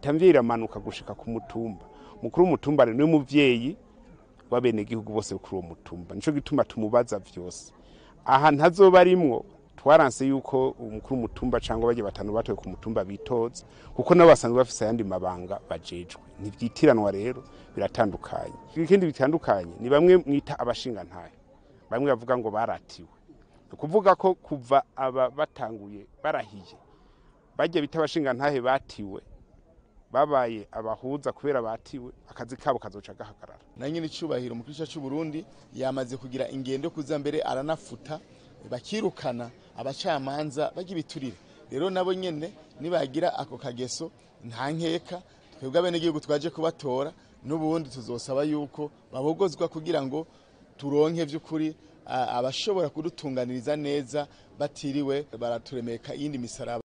Leta mvyeyi iramanuka gushika ku mutumba. Mukuru w'umutumba rero niwe muvyeyi w'abenegihugu bose kuri uwo mutumba, nico gituma tumubaza vyose. Aha ntazoba arimwo. Twaranse yuko umukuru w'umutumba cyangwa bajya batanu batowe ku mutumba bitoza, kuko nabo basanzwe bafise ayandi mabanga bajejwe. Ntivyitiranwa rero, biratandukanye. Ikindi bitandukanye ni bamwe mwita abashingantahe, bamwe bavuga ngo baratiwe. Ni ukuvuga ko kuva aba batanguye barahiye, bajya bita abashingantahe batiwe, babaye abahuza kubera batiwe, akazi kabo kazoca gahagarara. Na nyine icubahiro mu gice cy'u Burundi yamaze kugira ingendo kuza mbere aranafuta bakirukana abacamanza bajya ibiturire. Rero nabo nyene nibagira ako kageso, nta nkeka twebwe abenegihugu twaje kubatora n'ubundi tuzosaba yuko babogozwa kugira ngo turonke vy'ukuri abashobora kudutunganiriza neza batiriwe baraturemeka iyindi misaraba.